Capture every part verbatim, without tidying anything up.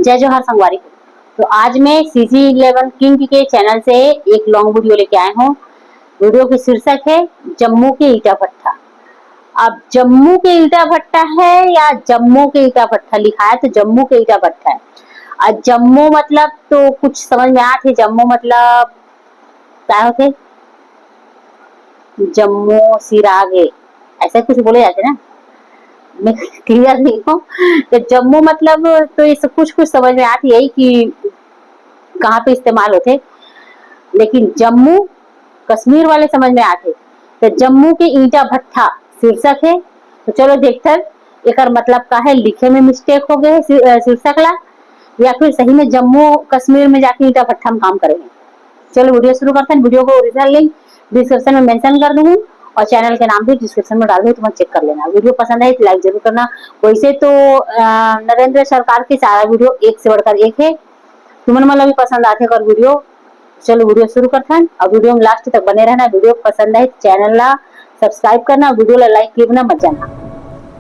जय जोहार संगवारी हो। तो आज मैं सीजी इलेवन किंग के चैनल से एक लॉन्ग वीडियो लेके आया हूँ। वीडियो की शीर्षक है जम्मू के ईटा भट्ठा। अब जम्मू के ईटा भट्ठा है या जम्मू के ईटा भट्ठा लिखा है, तो जम्मू के ईटा भट्ठा है। और जम्मू मतलब तो कुछ समझ में आत है, जम्मू मतलब का होथे? जम्मू सिरागे, ऐसा कुछ बोले जाते ना, मैं क्लियर नहीं हूँ। तो जम्मू मतलब तो ये सब कुछ कुछ समझ में आती है कि कहाँ पे इस्तेमाल होते, लेकिन जम्मू कश्मीर वाले समझ में आते। तो जम्मू के ईंटा भट्ठा शीर्षक है। तो चलो देखते हैं एकर मतलब का है, लिखे में मिस्टेक हो गए शी-, अ, शीर्षक ला, या फिर सही में जम्मू कश्मीर में जाके ईंटा भट्ठा में काम करे हैं। चलो वीडियो शुरू करते हैं। वीडियो को ओरिजिनल लिंक डिस्क्रिप्शन में मेंशन कर दूंगी और चैनल के नाम भी डिस्क्रिप्शन में डाल दूंगी, तुम चेक कर लेना। वीडियो पसंद आए तो लाइक जरूर करना। वैसे तो अ, नरेंद्र सरकार के सारा वीडियो एक से बढ़कर एक है, तुमन मन ला भी पसंद आथे अगर वीडियो। चलो वीडियो शुरू करथन और वीडियो में लास्ट तक बने रहना। वीडियो पसंद आए तो चैनल ला सब्सक्राइब करना, वीडियो ला लाइक किए बिना मत जाना।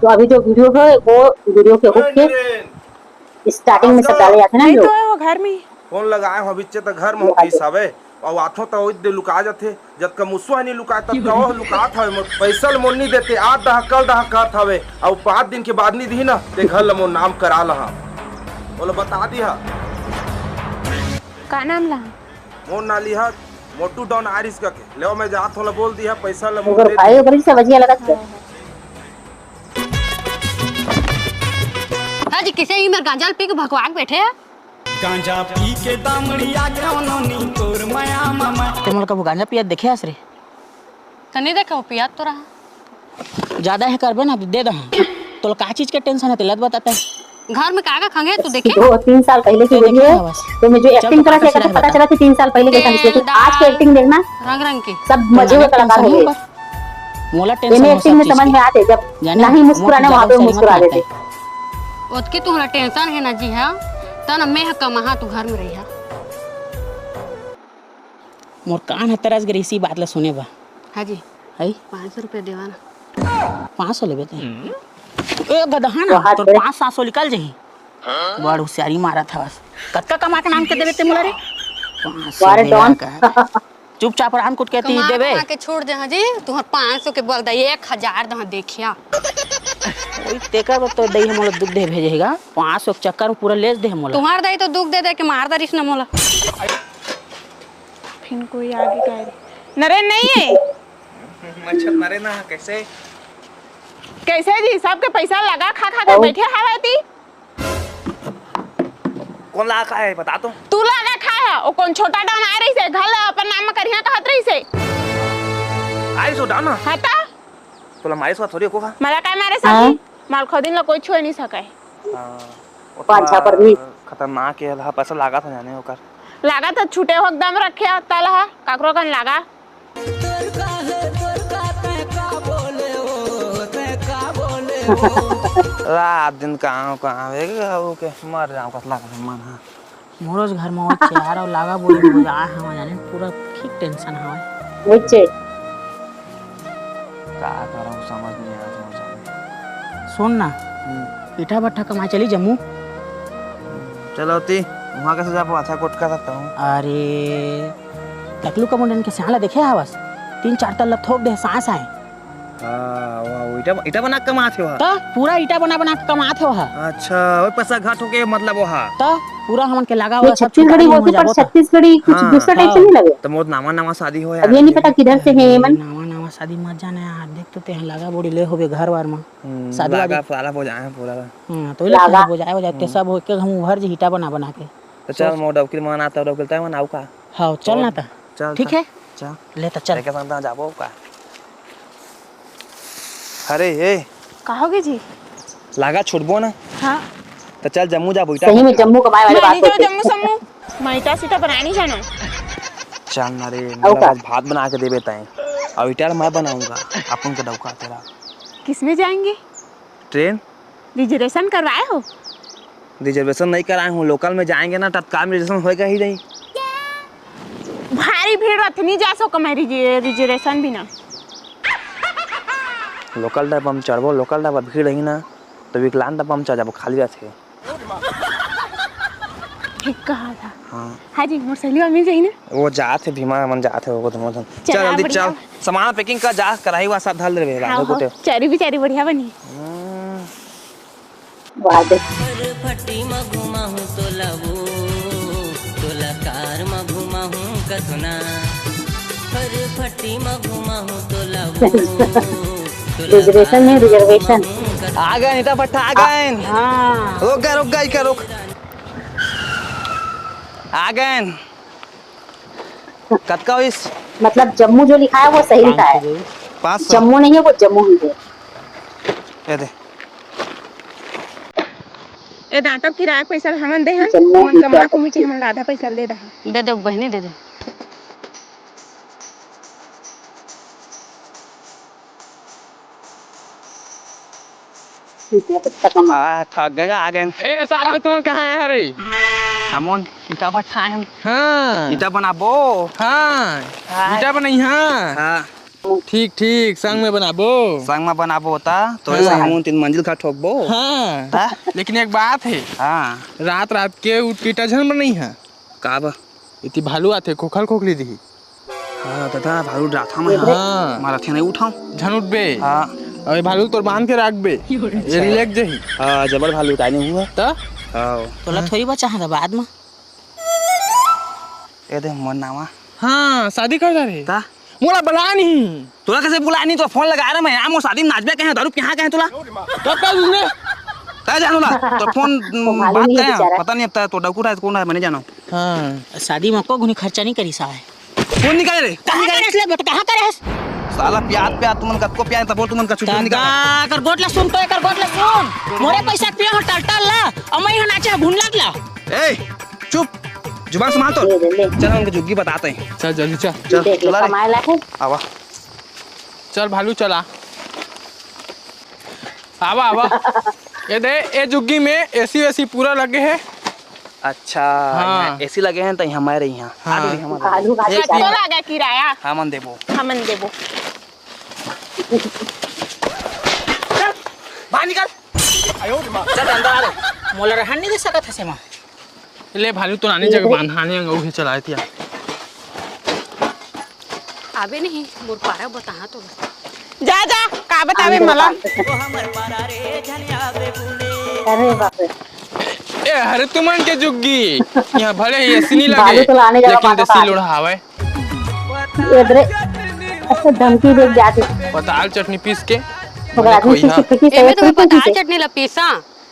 तो अभी जो वीडियो है वो वीडियो के हुक के स्टार्टिंग में सब डाले जाते ना नहीं लोग। तो वो घर में फोन लगाए हो बिच्चे त घर में हो पीस हवे। अउ आथो त ओइद दे लुका जथे। जतका मुसवा नी लुकाए ततका ओह लुकात हवे। मोर पैसा ल मोर नी देते, आज दहा कल दहा कहत हवे। अउ पाँच दिन के बाद नी दिही ना ते घर ल मोर नाम करा लहा। ओला बता दिहा। का नाम ला? मोर ना लिहा, मोटू डॉन आरिस कके। लेव मैं जात होला बोल दिहा पैसा ल मोर ओकर दे भाई दिहा। ओकर से बजिया लगत है। हाँ जी, किसे ही मेरे गांजा पी के भकवाक बैठे हैं। गांजा पी के दामड़िया कौनो नी तोर मया ममा। ते मोला कभू गांजा पियत देखे हस रे? त नहीं देखे हो, पियत तो रहा। ज्यादा है करबे ना, दे दहा। तोला का चीज के टेंशन है, तेला बताते। घर में का का खंगे तू देखे? दो तीन साल पहले की वीडियो है, तो मैं जो एक्टिंग करा थे, पता चला थी तीन साल पहले कैसा निकले। आज के एक्टिंग देखना, रंग रंग के सब मजे हुए कलाकार हो गए। मोला टेंशन हो, एक्टिंग में समझ में आते, जब नहीं मुस्कुराने वहाँ पे मुस्कुरा देते। ओतकी तुहरा टेंशन है ना जी, हाँ, त ना मैं ह कमाहा, तू घर में रहिहा। मोर कान ह तरस गे इसी बात ला सुने बा। हाँ जी। है? पाँच सौ रुपया देवा ना। पाँच सौ लेबे ते? ए गदहा ना, तोर पाँच सात सौ निकल जाही। बड़ होशियारी मारत हवस। कतका कमा के नाम के देबे ते मोला रे? पाँच सौ देवा का। चुपचाप रान कुट के ती देबे। कमा के छोड़ दे हाँ जी, तुहर पाँच सौ के बल दा एक हजार दहा देखिया। ओई तेकर बर तो दई हमला दुख दे भेजे हेगा। पाँच सौ के चक्कर में पूरा लेस दे हमला। तुहर दई तो दुख दे दे के मार दरिस न मोला। फिर कोई आगे का रे? नरेन नहीं है। मच्छर नरेन ना, कैसे? कैसे जी? सबके पैसा लगा खा खा के बैठे हवा ती। कौन लगा खाए है, बता तो। तू लगा खाए है, वो कौन छोटा डॉन आए रही से, घर ला अपन नाम में करिया कहत रही से। आइस वो डॉन? हाँ ता? तोला मारिस हुआ थोड़ी को हा? मला काय मारे सकी? माल खोदिन ला कोई छुए नहीं सके। हाँ, वो पाँच छह पर भी। खतरनाक है, ला पैसा लागा था जाने होकर। लागा था छुटे हो एकदम रखे तलहा, काकरो कन लागा। रात दिन कहाँ कहाँ वेगा, वो के मर जाऊँ कतला कर मन हा। मोरोज घर में वो चेहरा और लागा बोली हो जा हवा जाने पूरा ठीक टेंशन हवा। वो चे का करूँ समझ नहीं आ रहा समझ। सुन ना, ईटा भट्ठा कमाए चली जम्मू। चलो ती, वहाँ कैसे जा पाऊँ? अच्छा कोट का सकता हूँ। अरे तकलू का मुंडन के सियाला देखे हवस, तीन चार तल्ला थोक दे सांस आए। हाँ, वहाँ ईटा, ईटा बना के कमात हे वहाँ। त पूरा ईटा बना बना के कमात हे वहाँ। अच्छा, वो पैसा घट हो गए मतलब वहाँ। त पूरा हमन के लगा हुआ सब छत्तीसगढ़ी बोलते पर छत्तीसगढ़ी कुछ हाँ। दूसरा टाइप से नहीं लगे। तो मोर नावा नावा शादी हो यार। अब ये नहीं पता किधर से है ये मन। नावा नावा शादी मत जाना यार, देख तो ते लगा बोड़ी ले होबे घर वार में। हम्म, शादी वादी। लागा सारा हो जाए पूरा। हाँ, तो ये लगता है हो जाए हो जाते सब होके हम घर जे ईटा बना बना के। तो चल मोर डौकी मन आता डौकी तय मन आऊ का। हाँ, चल ना ता। चल ठीक ता, है। चल। ले ता चल। लेके संग ता जाबो का। अरे ए। का होगे जी? लागा छुटबो ना। हाँ। तो चल जम्मू जाबो ईटा सही में भट्ठा। जम्मू कमाए वाली बात होती। जम्मू सम्मू। मैं ईटा सीटा बनाए नहीं जानो। चल ना रे, आज भात बना के देबे तय। और ईटा मैं बनाऊंगा। अपन के डौका तेरा। किस में जाएंगे? ट्रेन। रिजर्वेशन करवाए हो? रिजर्वेशन नहीं कराए हूँ, लोकल में जाएंगे ना, तत्काल में रिजर्वेशन होएगा ही नहीं। भारी भीड़ रहती, नहीं जा सको मैं रिज-, रिजर्वेशन बिना। लोकल डब्बा में चढ़बो, लोकल डब्बा भीड़ रही ना, तो विकलांग डब्बा में चढ़ जाबो, खाली रहते। कहा था। हाँ। हाँ जी, मोर सहेली मन मिल जाही ना? वो जात हे, भीमा मन जात हे, वो दोनों झन। चल, चला, जल्दी बढ़िया। चल। सामान packing कर, जा, कढ़ाई वा सब धर लेबे, हाँ, रांधे हो। कूटे। चारी भी चारी बढ़िया बनी। हाँ। वाह दे। फर फट्टी म घुमाहूं तोला वो, तोला कार म घुमाहूं कथुना। फर फट्टी म घुमाहूं तोला वो, तोला रिजर्वेशन में कार म रिजर्वेशन। घुमाहूं कथुना। आ गए नीता भट्टा, आ गए। हाँ। रुक गए, रुक गए, इका रुक। आ गए। कतका होइस? मतलब जम्मू जो लिखा है वो सही लिखा है। पाँच सौ। जम्मू नहीं है, वो जम्मू ही है। ये दे। ए दांतब किराया के पैसा हमन दे हन, जम्मू हमन ही कमा क्या कुमी के हमन ला आधा पैसा दे दहा। दे दे बहिनी, दे दे। ठीक है, तब तक हम आ, थक गए, आ गए। ए, साहब, तुम कहाँ है रे? हमन ईटा भट्ठा है। हाँ। ईटा बनाबो। हाँ। हाँ। ईटा बनाई, हाँ। हाँ। ठीक, ठीक, संग में बनाबो। संग में बनाबो ता, तो हाँ। ऐसे हमन तीन मंजिल का ठोकबो। हाँ। ता? लेकिन एक बात है। हाँ। रात, रात के उठ के ईटा झन बनाई है। का बा? इति भालू आथे, खोखल खोखली दिही। हाँ, दादा, भालू डराथन मैं। हाँ। मारथे नहीं उठाऊं। झन उठबे। हाँ। अबे भालू तोर बांध के राखबे। अच्छा। ये लेग जही। हाँ, जबर भालू काहे नहीं हुआ? त? हाँ। तोला थोड़ी बचा है बाद में। ए दे, मोर नावा। हाँ, शादी कर जा रे। त? मोला बला नहीं। तोला कैसे बुलाय नहीं? तो फोन लगा रहा मैं, आ, मोर शादी में नाचबे कहे, दारू पिहा कहे तोला? तब का उसने? तय जानो ला, तो फोन, वो मालूम बात नहीं है कहे, बेचारा। पता नहीं अब तय तो डाकू रहा है, कौन है, मैं नहीं जानो। हाँ, शादी में को गुनी खर्चा नहीं करी सा है। फोन निकाल रे, कहाँ निकाल। करे इसले, बता, कहाँ करे है? साला प्यार, प्यार, तुमन कतको प्यार, तब तुमन का चुप दादा, निकाल। एकर गोट ला सुन तो, एकर गोट ला सुन। मोरे पैसा पिए हो टल टल ला, अमई हो नाचे हो घुन लग ला। ए, चुप, जुबान संभाल तो। ले, ले, ले। चल, हमके जुग्गी बताते हैं। चल, जल्दी चल। चल, देख ले, चला रे। कमाए ला है। आवा। चल भालू, चला। आवा, आवा। ये दे, ए जुग्गी में एसी वेसी पूरा लगे है। अच्छा, हाँ। यहाँ एसी लगे हैं तो यहाँ मैं रही, यहाँ। हाँ। आ जाओ, यहाँ मैं भालू, भालू एक चला। तो लगा किराया। हाँ, मन देबो। हमन देबो। चल, बाहर निकल। चल, अंदर आ रे। मोला रहन नहीं दे सकत हसे माँ। ले भालू, तो नानी जगह बांधाने अंग उहे चलाए तिया। आबे नहीं, मोर पारा बताहा तो। जा, जा, का बतावे मला? अरे बाप रे। ए, अरे तुमन के जुग्गी, यहाँ भले ही एसी नहीं लगे, भालू तो लाने जगह लेकिन बांधा देसी था। लोढ़ा हवे। एदरे, ऐसे धमकी दे जाती। पताल चटनी पीस के ओकरा आदमी खोइहा। पीस के फेंकी से एमे तो मैं पीसी पताल से। चटनी ला पीसा,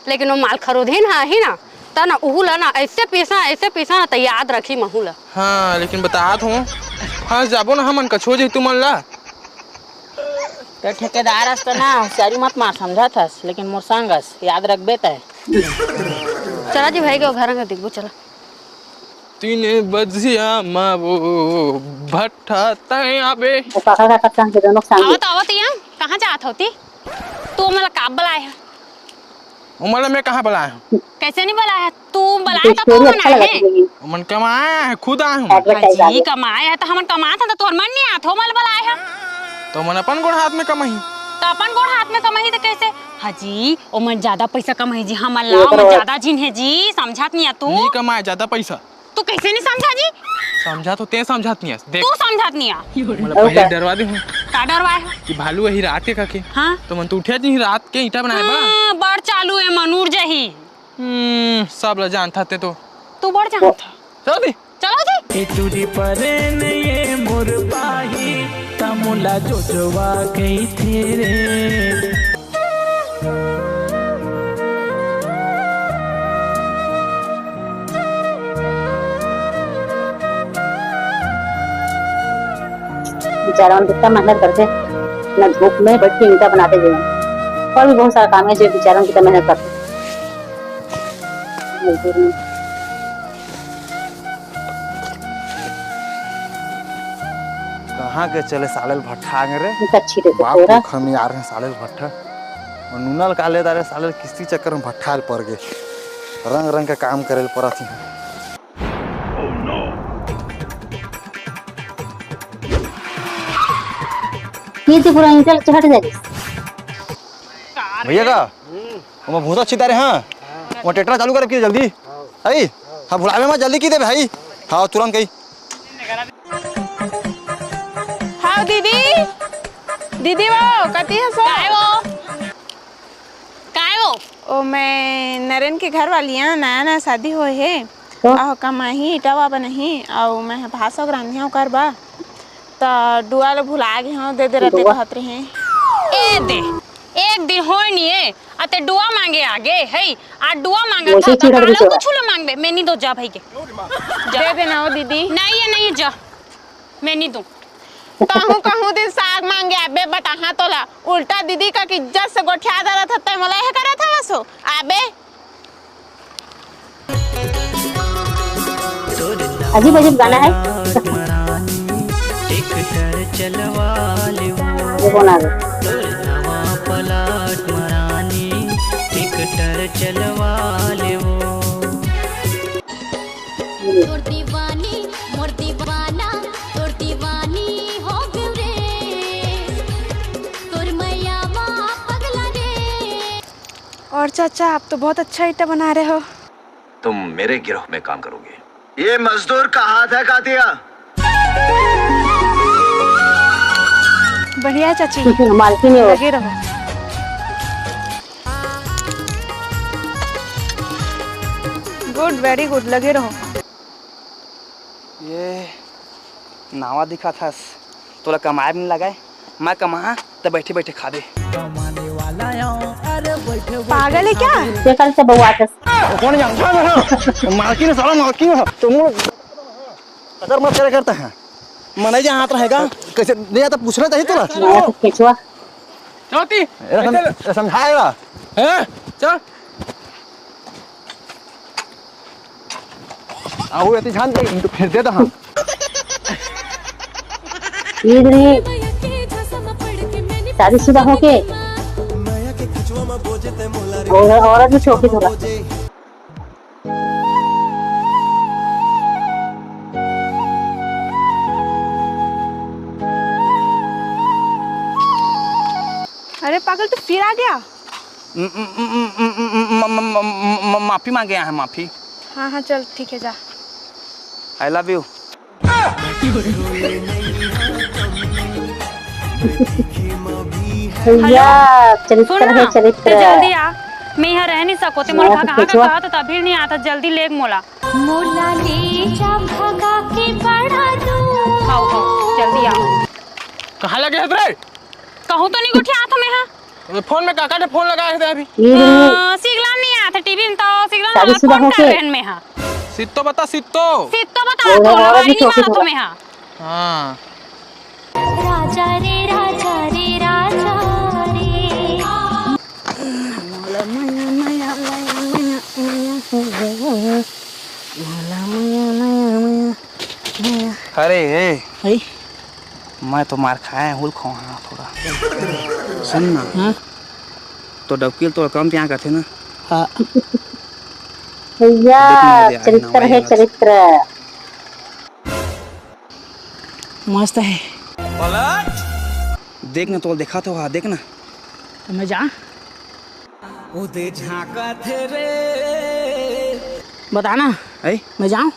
लेकिन वो माल खरोधे ना ही ना, त ना उहू ला ना ऐसे पीसा, ऐसे पीसा ना, त याद रखी महू ला। हाँ, लेकिन बतात हूँ, फंस जाबो ना हमन, कछो जही तुमन ला। तो ठेकेदार अस तो ना होशियारी मत मार, समझत हस, लेकिन मोर संग अस, याद रखबे तय। चला जी भाई के घर में देखबो, चला। तीन बजिया मा वो भट्ठा तय आबे। वो काका का कच्चा के दोनों के सामने। आवत, आवत या, कहाँ जात होती? तू मोला का बलाए है? उमला मैं कहाँ बलाए हूँ? कैसे नहीं बलाए है? तू बलाए तो स्टोरी कौन अच्छा लगा है? तुझे? उमन कमाए है, खुद आए हूँ। एडवर्टाइज आ हाजी, गया। कमाए है तो हमन कमात हन, तो तोर मन नहीं आत हो, मोला बलाए है। तो मन अपन गोड़ हाथ में कमाही। तो अपन गोड़ हाथ में कमाही तो कैसे? हाजी, ओमन ज्यादा पैसा कमाही जी, हमन ला, ये ओमन करो। ज्यादा झिन है जी, समझत नहीं आ तू। नहीं कमाए ज्यादा पैसा। तू कैसे नहीं समझा जी? समझा तो ते समझत नहीं आस। देख। तू समझत नहीं आ। मतलब पहले डरवा दे हूँ। का डरवाए हो? कि भालू वही रात के काके। हाँ। तो मन तो उठे नहीं रात के ईटा बनाए बा। हाँ, बड़ चालू है, मन उड़ जाही। हम्म, सब ला जानता ते तो। तू बड़ जानता। चल दी। चलो जी। ए तुझी परे ने ये मोर पाही, तमुला जो जोवा गई थे रे। बेचारा मन कितना मेहनत करते, ना धूप में बैठ के ईंटा बनाते हुए, और भी बहुत सारा काम है जो बेचारा मन कितना मेहनत करते। मजदूर में। कहाँ के चले साले ल भट्ठा आगे रे? कच्छी दे दे बाप पूरा। के खमियार हे साले ल भट्ठा। और नूनल काले दारे साले ल किस्ती चक्कर में भट्ठा ल पर गे। रंग रंग के काम करे ल परत हे। ये तो पूरा ईंटा चढ़ जाए। भैया का? ओमा भूसा छिता रे, हाँ। वो ट्रैक्टर चालू कर रखी है जल्दी। आई? हाँ, भुलावे मत, जल्दी कहि दे भाई। हाँ, तुरंत कहि। हाँ दीदी, दीदी वो कति हस वो? काय वो? काय वो? ओ, मैं नरेन के घर वाली हूँ, नया नया शादी होए हे। तो? अहो, कमाही, ईंटा वा बनाही, अउ मैं भात साग रांधिया ओकर बर, त डुआ ल भुला गे हूँ, दे दे रहिते डुआ? कहत रहे। ए दे, एक दिन होए नहीं है, अते डुआ मांगे आगे, है, आ डुआ मांगा वैसे था, ही तो चिढ़त कालो रहिते कुछ लो मांगबे, मैं नहीं दो जा भाई के। जा। दे देना वो दीदी। नहीं है, नहीं जा, मैं नहीं दूँ। कहूँ कहूँ दिन साग मांगे आबे, बताहा तोला, उल्टा दीदी का इज्जत से गोठिया दरत हत्ते, मोला यह करत हवस हो, आबे। अजीब अजीब गाना है। ये कौन आ गया? तोर दीवानी, मोर दीवाना, तोर दीवानी हो गयो रे, तोर मैया मा पगला रे। और चाचा, आप तो बहुत अच्छा ईंटा बना रहे हो। तुम मेरे गिरोह में काम करोगे। ये मजदूर का हाथ है कातिया। बढ़िया चाची। मालकिन है वो। लगे रहो। Good, very good, लगे रहो। ये नावा दिखत हस, तोला कमाए भी नहीं लगाए, मैं कमाहा त बैठे बैठे खाबे। कमाने वाला आओ, अरे बैठे बैठे पागल है क्या? खाबे। ये कल से बउआत हस। कौन जानता है ना? मालकिन है, साला मालकिन है। तुम अगर मत करे करता है, मनई जहाँ हाथ रहेगा, कैसे नहीं आता पूछना चाहिए तोला। मैं तो केचुआ। चौथी। ए, सम-, ए, समझाएगा। हैं? चल। आओ, एती ध्यान दे, इनको फिर दे दो हम। ये इधर ही शादीशुदा होके और औरत भी छोटी थोड़ा। अरे पागल, तू फिर आ गया? म-, म-, माफी मांगे यहाँ, माफी। हाँ, हाँ, चल, ठीक है, जा। I love you। भैया, चरित्र सुन ना, है, चरित्र। ते जल्दी आ, मैं यहाँ रह नहीं सको, ते मोला भगा के कहत, तभी नहीं आता, जल्दी लेग मोला। मोला ले जा भगा के बड़ा दूर। हाव, हाव, जल्दी आ। कहाँ लगे हस रे? कहूँ तो नहीं गोठियात हँव मैं हा। अबे फोन में काका ने फोन लगाए हे अभी। ये जो अ, सिगला नहीं आत हे टीवी में तो सिगला वाला शादीशुदा फोन होके कर रहे हैं मैं हा। सित्तो बता, सित्तो। सित्तो बता, वो तो औरत भी नहीं छोटी मारत हँव थोड़ा। मैं हा। हाँ। राजा रे, राजा रे, राजा रे। अरे, ए। है? मैं तो मार खाए हूँ, हुल खाऊँ, हाँ, थोड़ा। सुन ना। हाँ? तो डबकील तो कम प्यार करते ना। हाँ। भैया, देख ना, दे, चरित्र आई है, ना, चरित्र। मस्त है। देख ना, तो देखा तो, हाँ, देख ना। तो मैं जा। उदे झांकत रे। बता ना। ऐ? मैं जाऊँ?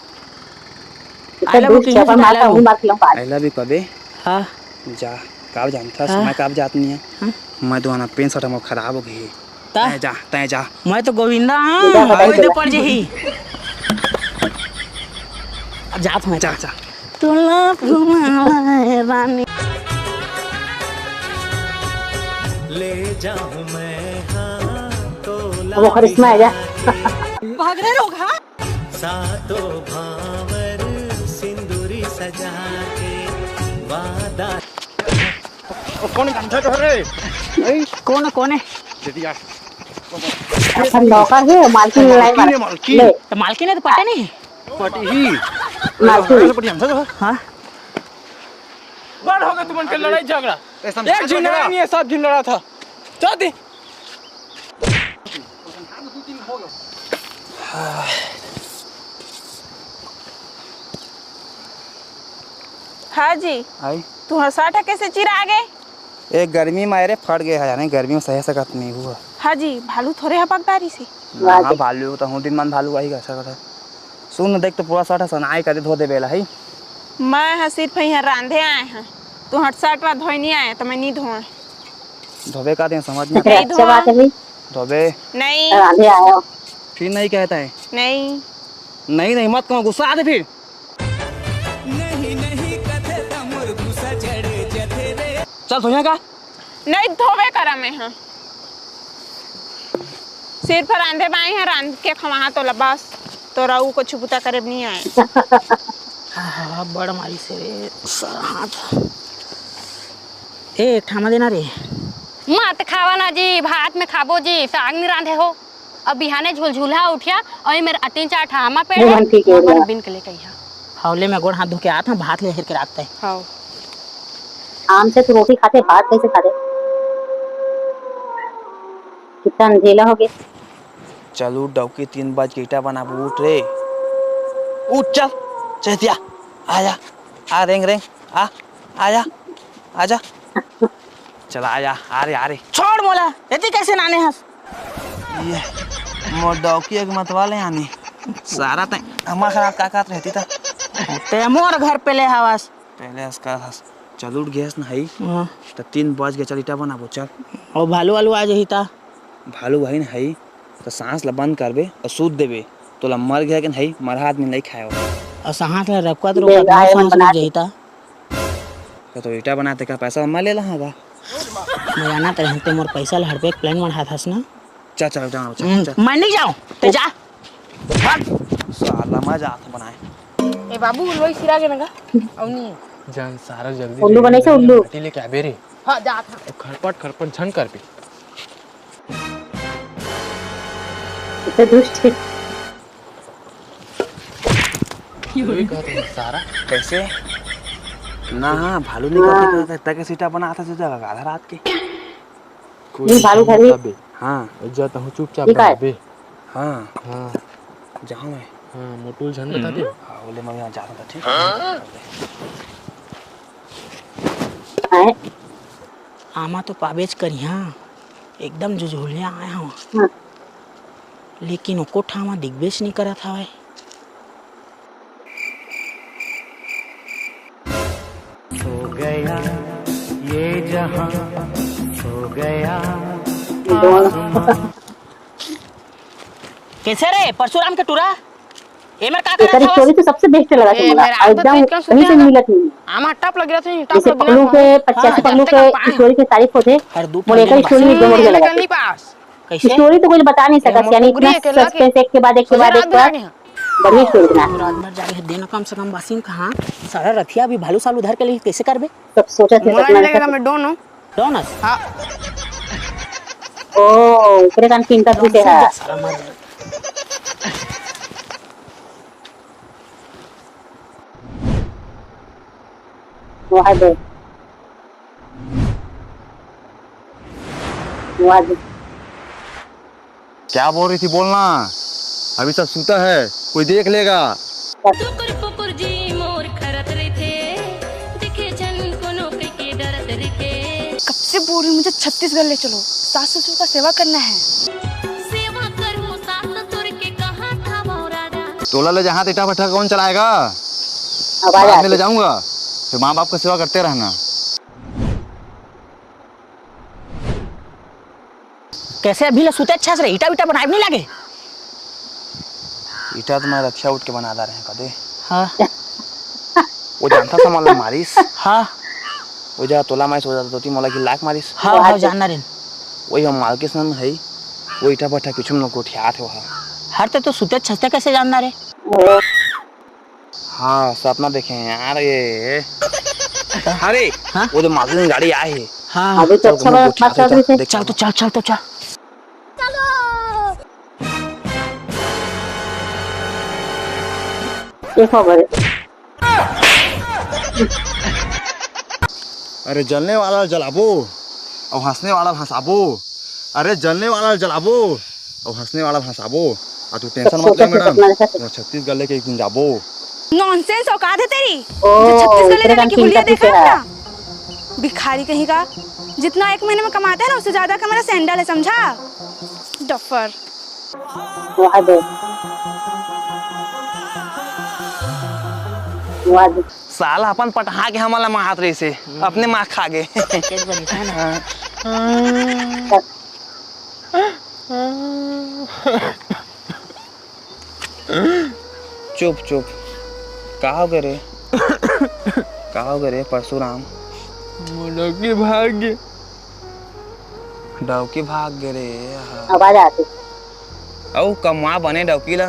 इतना I love दूर you, किंग चपा से मारता डायलॉग हूँ, दूँ। मार के लूँ पाँच। I love you कबे? हाँ। जा, काब जानथस, हाँ। मैं काब जात नहीं है। हाँ। मैं तो आना पेन सटा मोर खराब हो गई। ता? तैं जा, तैं जा। मैं तो गोविंदा हाँ, जा, बताइए कोई दे जरा। पड़ जही। अब जात हूँ मैं। जा, जा। तोला घुमावे रानी। ले जाऊं मैं हाँ तोला वो करिश्मा है क्या? भाग रहे लोग, हाँ? सातों भांवर सिंदूरी सजा के वादा। ओ, कौन गंधा कर रे? ए, कौन है, कौन है? दे दिया। अपन नौकर है, मालकिन लाई मालकिन मार। है, मालकिन। ले। तो मालकिन है तो पता नहीं। पटी ही। मालकिन। अरे, पटी हमसे जो है। हाँ। बड़ हो गया तुमन के लड़ाई झगड़ा। ए, समझा एक झिन झगड़ा। लड़ाई नहीं है, सब झिन लड़ा था। चल दी। हाँ जी। आई? तुहर शर्ट ह कइसे चिरा गे? ए, गर्मी म रे फट गे हे, जाने गर्मी म सहे सकत नइ हुआ। हाँ जी, भालू थोरे ह पकड़ारिस हे। हाँ, भालू तो हूँ, दिन मन भालू आही गा, सकत हे। सुन न, देख तो पूरा शर्ट ह सनाए कदे धो देबे ला, हई? मैं ह सिर्फ इहाँ रांधे आए हँव, तू हट शर्ट ला धोए नहीं आए, त मैं नहीं धोए। धोबे का दिन समझ में नहीं अच्छा बात है भाई। धोबे। नहीं। रांधे आए हो। फिर नहीं कहता है। नहीं। नहीं, नहीं मत कहूँ, गुस्सा आते फिर। नहीं, नहीं कथे त मोर गुस्सा चढ़ जथे रे। चल धोइया का। नहीं धोबे करा मैं ह। सिर्फ रांधे बाई ह, रांध के खवाहा तोला बस, तोरा ऊ कुछ बुता करे नहीं आए। आहा, बड़ मारी से रे, सारा हाथ। ए, एक ठामा देना रे। मत खावा ना जी, भात में खाबो जी, साग नहीं रांधे हो। अब बिहाने झुलझुला उठिया, अउ ये मेर तीन चार ठामा पेड़ हे, मोर मन बिन के लेके आइहा। हौले में गोड़ हाथ धो के आत हँव, भात ले हेर के राखते। हव। आम से तू रोटी खाते, भात कैसे खाते? कितना अंधेला हो गया। चल उठ डौकी, तीन बज के ईटा बनाबो, उठ रे। उठ चल, चहतिया, आया, आ रेंग रेंग, आ, आया, आजा। चल आया, आ रे, आ रे। छोड़ मोला, एती कैसे नाने हस? ये मोर डौकी एक मतवाले आने। सारा तैं हमा खराब का कात रहती था। ते मोर घर पे ले हवस। पहले हस का हस। चल उठ गए हस न हई। हाँ। त तीन बज के चल ईटा बनाबो चल। ओ भालू वालू आ जही ता। भालू वही न हई। त सांस ला बंद करबे अउ सूत देबे। तोला मर गया के न हई, मरहा आदमी नहीं खाए हो। अउ सांस ला रखवा तो रोका, सांस रुक जही ता। त तो ईटा बनाते का पैसा मैं ले लहा गा। मैं जानत रहेंव ते मोर पैसा ल हड़पे के plan बढ़ात हस ना। चल, चल, जाओ, चल, हम्म, चल। मैं नहीं जाऊँ, ते जा। भाग। साला मैं जात हँव बनाए। ए बाबू, लोई सिरा के नगा। अउ नहीं। जान सारा जल्दी उल्लू जल्दी बनैसे, जल्दी उल्लू। माटी लेके आबे रे। हाँ, जात हँव। खरपट, खरपट झन करबे। इतने दुष्ट है। भालू ही कहत हे सारा। कैसे? ना, हाँ, भालू नहीं कहत हे, हाँ। कहत हे, तके सीटा बना था, सीधा लगा था रात के। कोई नहीं, भालू घर में। तबे। हाँ। जा तहूँ चुपचाप ठीक है। बनाबे। हाँ। हाँ। जाऊँ मैं। हाँ, मोटू ल झन बता दे। हाँ, बोले मैं यहाँ जाता था, ठीक है? हाँ। आमा तो पाबेच करिहा, एकदम जुझुलिया आए हँव। हाँ। लेकिन एको ठामा दिखबेच नइ करत हवय। सो गया ये जहां, सो गया आसमां। कैसे रे परशुराम के टूरा? एमर का करत हवस? स्टोरी तो सबसे बेस्ट लगा ए, मोला। एकदम कहीं से मिलत नहीं। आमा टप लग रहा था, टप लग रहा था। पकलू के, पचासी पकलू के स्टोरी के तारीफ होथे। मोला एकर स्टोरी में दो बढ़िया लगा। कैसे? स्टोरी तो कुछ बता नहीं सकत, यानी इतना सस्पेंस, एक के बाद एक के बाद एक बार। बढ़िया स्टोरी बना। रात भर जागे हे, देना कम से कम बासिन कहाँ? सारा रथिया भी भालू सालू धर के लिए कैसे करबे? सब सोचा थे, मोला नहीं लगेगा, मैं डॉन हूँ। डॉन हस? हाँ। ओ, ओकरे कान पिंका पीछे है। साला मर जा। वो है दे। वो है दे। क्या बोल रही थी, बोलना। अभी सब सूता है, कोई देख लेगा। टुकुर पुकुर जी मोर खरत रहिथे, देखे झन कोनो कहिके डरत रहिथे। कब से बोल रही हूँ, मुझे छत्तीसगढ़ ले चलो, सास ससुर का सेवा करना है। सेवा करूँ सास ससुर के, कहाँ था वो राजा? तोला ले जहाँ ईटा भट्ठा कौन चलाएगा? बाद में ले जाऊंगा, फिर माँ बाप का सेवा करते रहना। कैसे अभी ले सुते अच्छा से रे, ईटा वीटा बनाए भी नहीं लगे। ईटा तो मैं रथिया उठ के बना ला रहे कदे। हाँ। वो जानता था मोला मारिस। हाँ। वो जा तोला मारिस, वो जा तोती मोला की लाख मारिस। हाँ, हाँ, जानना रे। वही हम मालकिस नन है, वो ईटा भट्ठा पीछू में लोग उठियात है वहाँ। हर ते तो सुते छस्ते कैसे जानना रे? हाँ, सपना देखे हैं यार ये। अरे, हाँ? वो जो मालकिन गाड़ी आए है। हाँ। अभी तो चल, अच्छा वाला देख, चल तो चल, चल तो चल। देखो बड़े। अरे जलने वाला जलाबो, अउ हंसने वाला हंसाबो। अरे जलने वाला जलाबो, अउ हंसने वाला हंसाबो। आ तू टेंशन मत ले मैडम, मैं छत्तीसगढ़ लेके एक दिन जाबो। नॉनसेंस औकात है तेरी। ओ, जो छत्तीसगढ़ ले जाने की हुलिया देखा है अपना? भिखारी कहीं का, जितना एक महीने में कमाता है ना, उससे ज्यादा का मेरा सैंडल है, समझा? डफर। वो है दे। वाह जी। साला अपन पटहा के हमन ला मारत रहिसे, हम्म। अपने मार खा गे। तेज बनी है ना? हाँ। चुप, चुप। का हो गे रे? का हो गे रे, परशुराम? मोर डौकी भाग गे। डौकी भाग गे रे, आहा। आवाज आती। अउ कमा बने डौकी ला।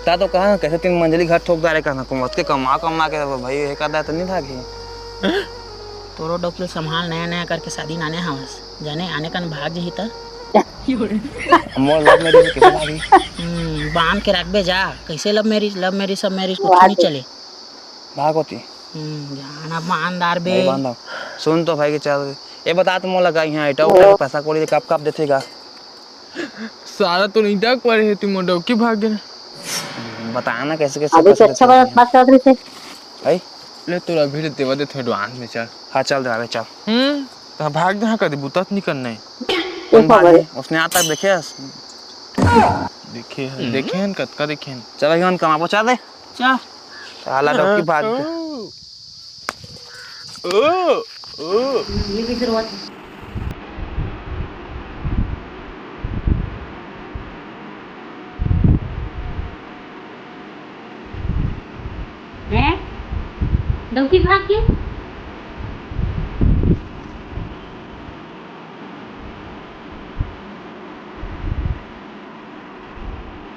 ता तो कहा, कैसे तीन मंजिली घर ठोक डारे कहना, कमवत के कमा, कमा के भाई, ये कर दा तो नहीं भागी। तोरो डौकी ला संभाल, नया, नया करके शादी नाने हवस। जाने आने कन भाग जही त। मोर love marriage कैसे भागी? हम्म, बांध के रखबे जा। कैसे love marriage, love marriage, सब marriage कुछ नहीं चले। भाग होती। हम्म, जाना बांध डार बे। नहीं बांधा। सुन तो भाई के चल। ये बता तुम लगा यहाँ ईटा उठा के पैसा कौड़ी कब कब देथेगा? सारा तो नहीं डाक पड़े है, तुम डौकी भाग गए। बताना कैसे कैसे अभी तो पैसा अच्छा देते हैं। बात करत रही थे। भाई? ले तोरा अभी देवा देथे advance में, चल। हाँ, चल देवा, चल। हम्म। त भाग दे, हाँ, कदी बुता त निकल नहीं। कौन भाग है? उसने आता देखे हस? देखे हन, देखे हन, कतका देखे हन। चल, भाई, हम कमाबो, चल दे। चल। साला डौकी भाग गया। ओ, ओ, ओ। ये भी शुरुआत है। हैं? डौकी भाग के?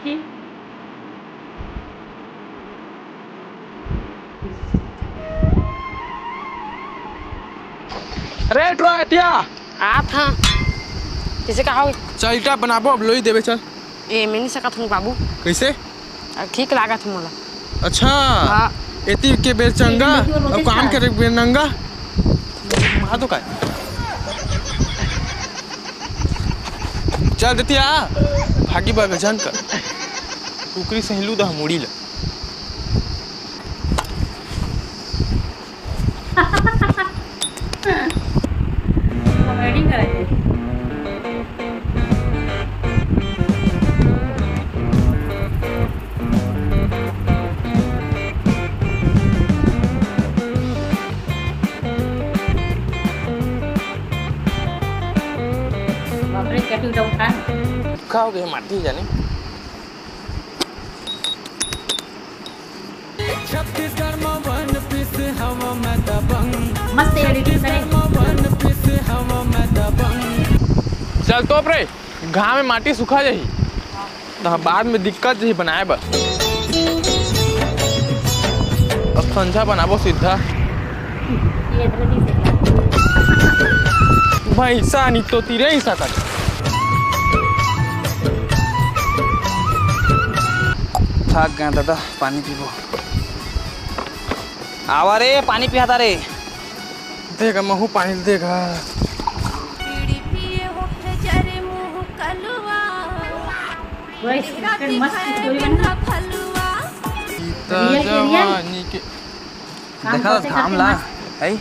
हैं? अरे, ट्रोटिया! आप हाँ। किसे का हो? चल, ईटा बनाबो, अब लोई देबे, चल। ए, मैं नहीं सकत हूँ, बाबू। कैसे? अ, ठीक लागत है मोला। अच्छा। हाँ। एती के बेर चंगा, अब काम करे के बेर नंगा। मार दो काय? चल देती आ, भागी बा गजन कर। कुकरी सहिलू दा मुड़ी ला। Comedy करे। बाप रे, क्या टूटा उठा। का हो गया माटी जाने? छत्तीसगढ़ में वन पीस हवा में दबंग। मस्त editing करे। छत्तीसगढ़ में वन पीस हवा में दबंग। चल तोप रे, घाम में माटी सुखा जाही। त बाद में दिक्कत जही बनाए बर। अब संझा बनाबो सीधा। भैंसा नी तो तीरे ही सकत। थक गए दादा, पानी पीबो। आवा रे, पानी पियाता रे। देगा, महू पानी देगा। बीड़ी पिए होके जरे मुंह कलुआ। वही, फिर मस्त story बना। सीता जवानी के। देखा घाम ला, है?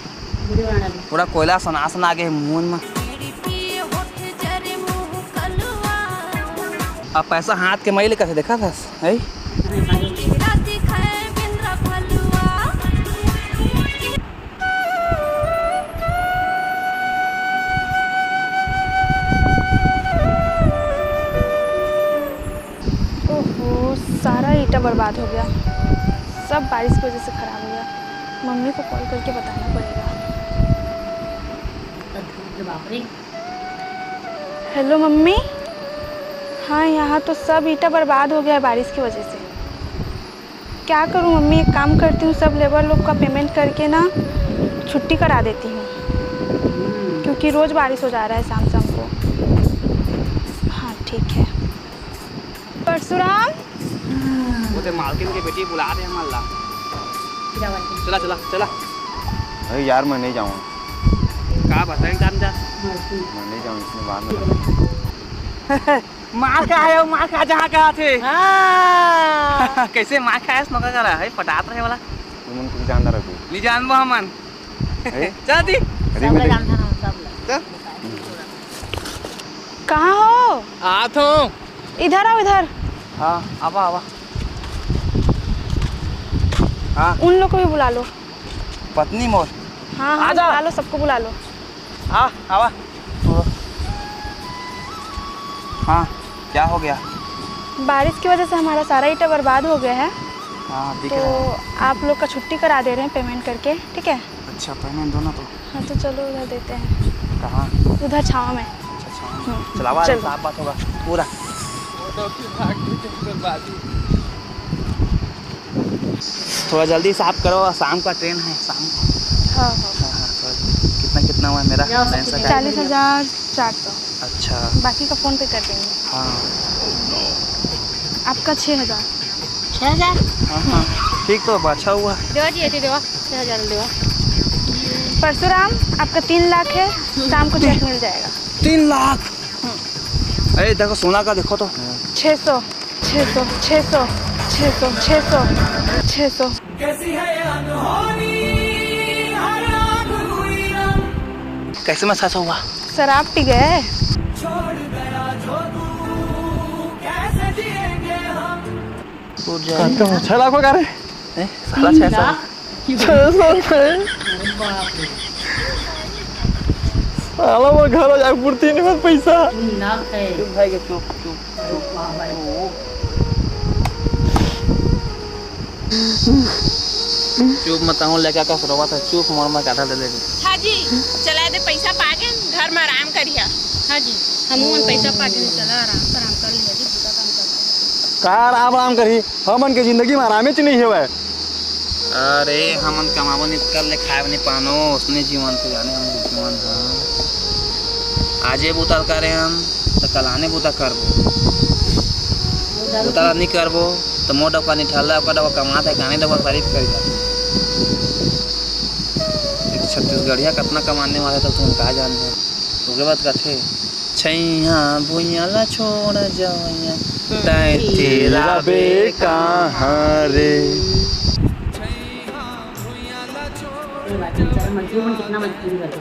पूरा कोयला सना सना के मुंह में। अब पैसा हाथ के मैल कसे देखा था, है? ओहो, सारा ईंटा बर्बाद हो गया, सब बारिश की वजह से खराब हो गया। मम्मी को कॉल करके बताना पड़ेगा। बाप रे। Hello mummy. हाँ, यहाँ तो सब ईंटा बर्बाद हो गया है बारिश की वजह से। क्या करूँ मम्मी, एक काम करती हूँ, सब लेबर लोग का पेमेंट करके ना छुट्टी करा देती हूँ, क्योंकि रोज़ बारिश हो जा रहा है शाम शाम को। हाँ, ठीक है। परशुराम। वो ते मालकिन के बेटी बुला रहे हैं मल्ला। चला, चला, चला। अरे यार, मैं नहीं जाऊँगा। का बताएं, काम जा। मैं नहीं जाऊँ, इसमें बाद में। मार का है, मार का जहाँ का थे। हाँ। कैसे मार का है, स्मोका करा है, पटात रहे वाला। तुमन कुछ जानता रहो। नहीं जानबो हमन। हैं? चल दी। अरे सब मैं लोग देख- जानता ना, सब लोग। चल। कहाँ हो? आत हूँ। इधर आओ, इधर। हाँ, आवा, आवा। हाँ। उन लोग को भी बुला लो। पत्नी मोर। हाँ, हाँ, आजा। बुला लो, सबको बुला लो। आ, आवा। हाँ, क्या हो गया? बारिश की वजह से हमारा सारा ईंटा बर्बाद हो गया है। हाँ, दिख तो रहा है। आप लोग का छुट्टी करा दे रहे हैं पेमेंट करके, ठीक है? अच्छा, पेमेंट दो ना तो। हाँ, तो चलो उधर देते हैं। कहाँ? उधर छाँव में। अच्छा, छाँव में। हम्म, चलावा, चलो। साफ बात होगा पूरा। थोड़ा जल्दी साफ करो, शाम का ट्रेन है, शाम को। हाँ, हाँ। हाँ, हाँ, थोड़ा। कितना, कितना हुआ है मेरा? चालीस हजार चार सौ। अच्छा। बाकी का फोन पे कर देंगे। हाँ। आपका छः हजार। छः हजार? हाँ, हाँ। ठीक तो बचा हुआ। देवा जी, ये देवा, छः हजार देवा। परशुराम, आपका तीन लाख है, शाम को चेक मिल जाएगा। तीन लाख? हम्म। अरे, देखो, सोना का देखो तो। छः सौ, छः सौ, छः सौ, छः सौ, छः सौ, छः सौ। कैसे में छः सौ हुआ? शराब पी गए। छः लाख हो का रे? हैं? साला छः सौ। छः सौ रुपए। साला वो घर हो जाए, पूर्ति नहीं बस पैसा। चुप भाई के, चुप, चुप, चुप। चुप मत हूँ, लेके का सुरवा था, चुप मोर में काटा ले ले। हाँ जी, चला दे, पैसा पागे, घर में आराम करिया। हाँ जी, हम उन पैसा पागे, चला आराम, आराम कर लिया जी, बुरा काम कर। का आराम, आराम करी? हमन के जिंदगी में आरामे च नहीं हेवय। अरे, हमन कमाबो नहीं कर ले, खाए नहीं पानो, उसने जीवन तो जाने हम जीवन हाँ। आजे बुता करे हम, तो कल आने बुता करबो। बुता नहीं करबो, तो मोर डबका नहीं ठहरला, ओकर डबका कमात है, काने डबका तारीफ करी जाथे। एक छत्तीसगढ़िया कितना कमाने वाला था, तुम का जान हो। ओकरे बाद कथे, "छैया भुइयां ला छोड़ जवैया, तैं तेरा बे कहाँ रे?" मंत्री मन कितना मजबूरी कर दे,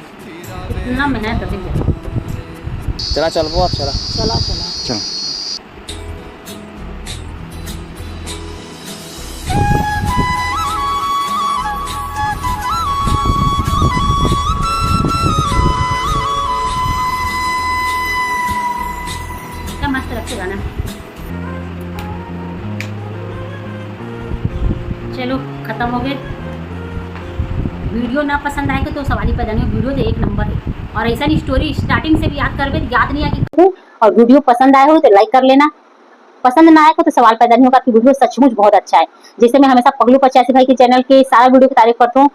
कितना मेहनत करते हैं। चला चलबो अब, चला। चला, चला। चल। क्या मस्त लगते गाना। चलो, खत्म हो गए। वीडियो ना पसंद आए तो सवाल ही पैदा नहीं हो, वीडियो तो एक नंबर है। और ऐसा नहीं, स्टोरी स्टार्टिंग से भी याद करबे तो याद नहीं आएगी। और वीडियो पसंद आए हो तो लाइक कर लेना, पसंद ना आए हो तो सवाल पैदा नहीं होगा कि वीडियो सचमुच बहुत अच्छा है। जैसे मैं हमेशा पगलू पचासी भाई के चैनल के सारा वीडियो की तारीफ करता हूँ,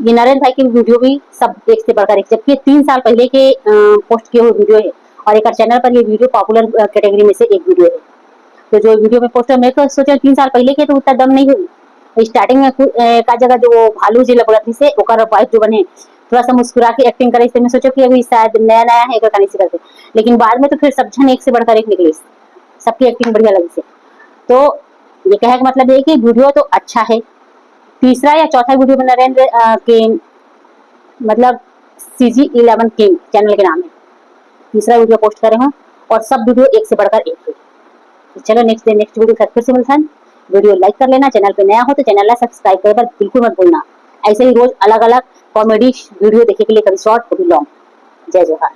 ये नरेंद्र भाई की वीडियो भी सब एक से बढ़कर एक, जबकि ये तीन साल पहले के, अ, पोस्ट किए हुए वीडियो है और एक चैनल पर ये वीडियो पॉपुलर, अ, कैटेगरी में से एक वीडियो है। तो जो वीडियो में पोस्ट है, मैं तो सोचा तीन साल पहले के तो उतना दम नहीं हुई। स्टार्टिंग में कु-, अ, का जगह जो वो भालू जी लबड़त से ओकर वाइफ जो बने, थोड़ा सा मुस्कुरा के एक्टिंग करे, इससे मैं सोचा कि अभी शायद नया नया है, एकर कहानी से करके। लेकिन बाद में तो फिर सब जन एक से बढ़कर एक निकले, सबकी एक्टिंग बढ़िया लगी से। तो ये कहे का मतलब ये कि वीडियो तो अच्छा है। तीसरा या चौथा वीडियो में नरेंद्र, अ, के, मतलब, सी जी इलेवन किंग चैनल के नाम है, तीसरा वीडियो पोस्ट करे हूँ और सब वीडियो एक से बढ़कर एक है। तो चलो, नेक्स्ट डे नेक्स्ट वीडियो के साथ फिर से मिलते हैं। वीडियो लाइक कर लेना, चैनल पे नया हो तो चैनल ला सब्सक्राइब करे बर बिल्कुल मत भूलना। ऐसे ही रोज अलग अलग कॉमेडी वीडियो देखे के लिए, कभी शॉर्ट कभी लॉन्ग। जय जोहार।